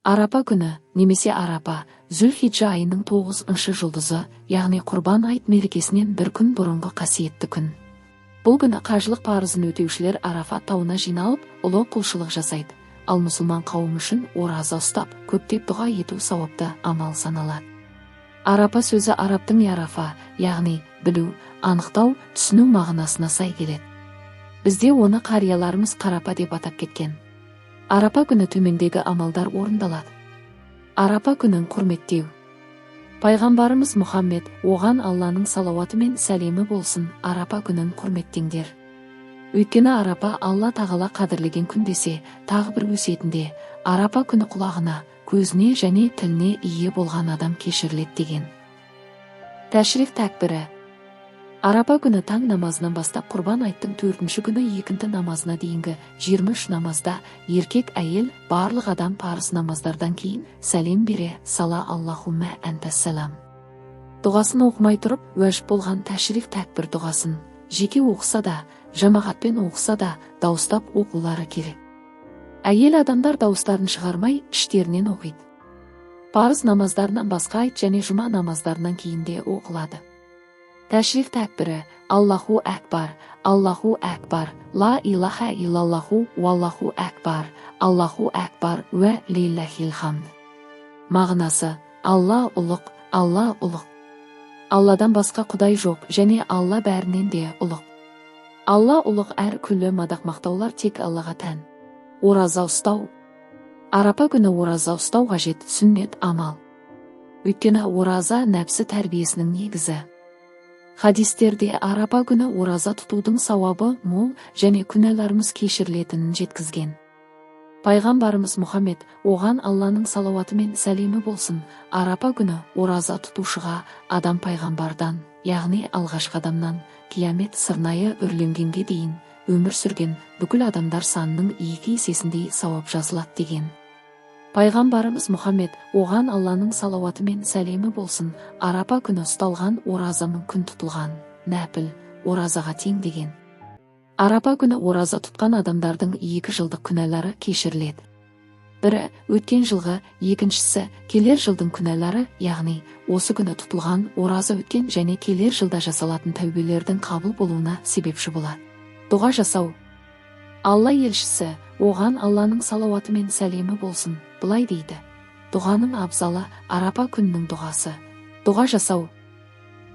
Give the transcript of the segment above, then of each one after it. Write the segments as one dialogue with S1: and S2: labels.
S1: Арапа күні немесе Арапа, Зүлхиджа айының 9-шы жұлдызы, яғни Құрбан айт мерекесінен бір күн бұрынғы қасиетті күн. Бұл күні қажылық парызын өтеушілер Арафат тауына жиналып, ұлы құлшылық жасайды. Ал мұсылман қауым үшін ораза ұстап, көптеп дұға ету сауапты амал саналады. Арапа сөзі арабтың ярафа, яғни білу, анықтау, түсіну мағынасына сай келеді. Бізде оны қарияларымыз қарапа деп атап кеткен. Арапа күні төмендегі амалдар орындалады. Арапа күнін құрметтеу. Пайғамбарымыз Мұхаммед, оған Алланың салауаты мен сәлемі болсын, Арапа күнін құрметтеңдер. Өйткені Арапа Алла тағала қадірлеген күн десе, тағы бір өсиетінде, Арапа күні құлағына, көзіне және тіліне ие болған адам кешіріледі деген. Тәшрих тәкбірі. Арапа күні таң намазынан бастап Құрбан айттың 4-ші күні екінті намазына дейінгі 23 намазда еркек, әйел, барлық адам парыз намаздардан кейін сәлем бере сала Аллахумма әнтәссәлам дұғасын оқымай тұрып, уәжіп болған тәшрих тәкбір дұғасын жеке оқыса да, жамағатпен оқыса да дауыстап оқулары керек. Әйел адамдар дауыстарын шығармай іштерінен оқиды. Парыз намаздарынан басқа айт және жұма намаздарынан кейін де оқылады. Тәшрих тәкбірі Аллаху әкбар, Аллаху әкбар, ла илаха иллаллаху, уаллаху әкбар, Аллаху әкбар, уә лиллахил хамд. Мағынасы: Алла ұлық, Алла ұлық. Алладан басқа құдай жоқ және Алла бәрінен де ұлық. Алла ұлық, әр күллі мадақ мақтаулар тек Аллаға тән. Ораза ұстау. Арапа күні ораза ұстау қажет сүннет амал. Өйткені ораза нәпсі тәрбиесінің негізі. Хадистерде Арапа күні ораза тұтудың сауабы мол және күнәларымыз кешірілетінін жеткізген. Пайғамбарымыз Мұхаммед, оған Алланың салауаты мен сәлемі болсын, Арапа күні ораза тұтушыға адам пайғамбардан, яғни алғашқы адамнан, қиямет сырнайы үрленгенге дейін өмір сүрген бүкіл адамдар санының 2 есесіндей сауап жазылады деген. Пайғамбарымыз Мұхаммед, оған Алланың салауаты мен сәлемі болсын, Арапа күні ұсталған ораза 1000 күн тұтылған нәпіл оразаға тең деген. Арапа күні ораза тұтқан адамдардың 2 жылдық күнәлары кешіріледі. Бірі өткен жылғы, екіншісі келер жылдың күнәлары, яғни осы күні тұтылған ораза өткен және келер жылда жасалатын тәубелердің қабыл болуына себепші болады. Дұға жасау. Алла елшісі, оған Алланың салауаты мен сәлемі болсын, былай дейді. Дұғаның абзалы Арапа күнінің дұғасы. Дұға жасау.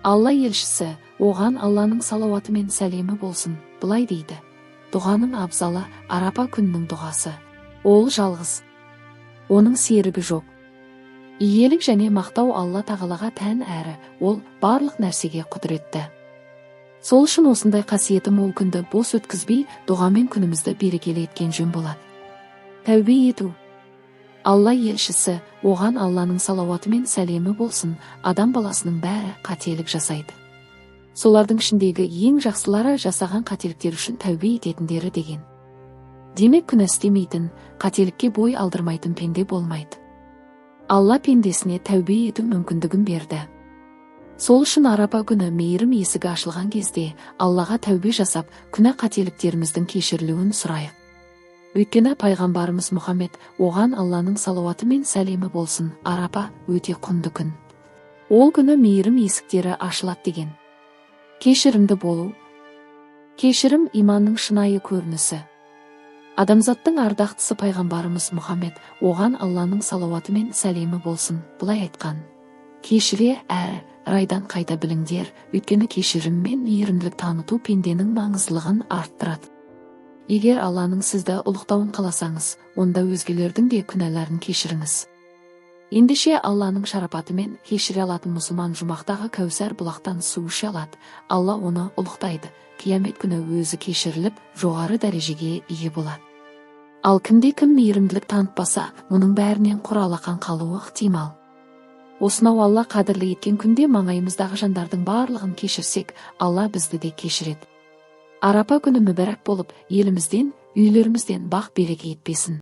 S1: Алла елшісі, оған Алланың салауаты мен сәлемі болсын, былай дейді. Дұғаның абзалы Арапа күнінің дұғасы. Ол жалғыз. Оның серігі жоқ. Иелік және мақтау Алла тағалаға тән әрі, ол барлық нәрсеге құдіретті. Сол үшін осындай қасиеті мол күнді бос өткізбей, дұғамен күнімізді берекелі еткен жөн болады. Тәубе ету. Алла елшісі, оған Алланың салауаты мен сәлемі болсын, адам баласының бәрі қателік жасайды. Солардың ішіндегі ең жақсылары жасаған қателіктер үшін тәубе ететіндері деген. Демек, күнә істемейтін, қателікке бой алдырмайтын пенде болмайды. Алла пендесіне тәубе ету мүмкіндігін берді. Сол үшін Арапа күні мейірім есігі ашылған кезде Аллаға тәубе жасап, күнә қателіктеріміздің кешірілуін сұрайық. Өйткені пайғамбарымыз Мұхаммед, оған Алланың салауаты мен сәлемі болсын, Арапа өте құнды күн. Ол күні мейірім есіктері ашылады деген. Кешірімді болу. Кешірім иманның шынайы көрінісі. Адамзаттың ардақтысы пайғамбарымыз Мұхаммед, оған Алланың салауаты мен сәлемі болсын, былай айтқан. Кешіре әрі райдан қайта біліңдер, өйткені кешірім мен мейірімділік таныту пенденің маңыздылығын арттырады. Егер Алланың сізді ұлықтауын қаласаңыз, онда өзгелердің де күнәларын кешіріңіз. Ендеше Алланың шарапатымен кешіре алатын мұсылман жұмақтағы кәусар бұлақтан су іше алады. Алла оны ұлықтайды. Қиямет күні өзі кешіріліп, жоғары дәрежеге ие болады. Ал кімде кім мейірімділік танытпаса, мұның бәрінен құр алақан қалуы ықтимал. Осынау Алла қадірлі еткен күнде маңайымыздағы жандардың барлығын кешірсек, Алла бізді де кешіреді. Арапа күні мүбәрак болып, елімізден, үйлерімізден бақ береке етпесін.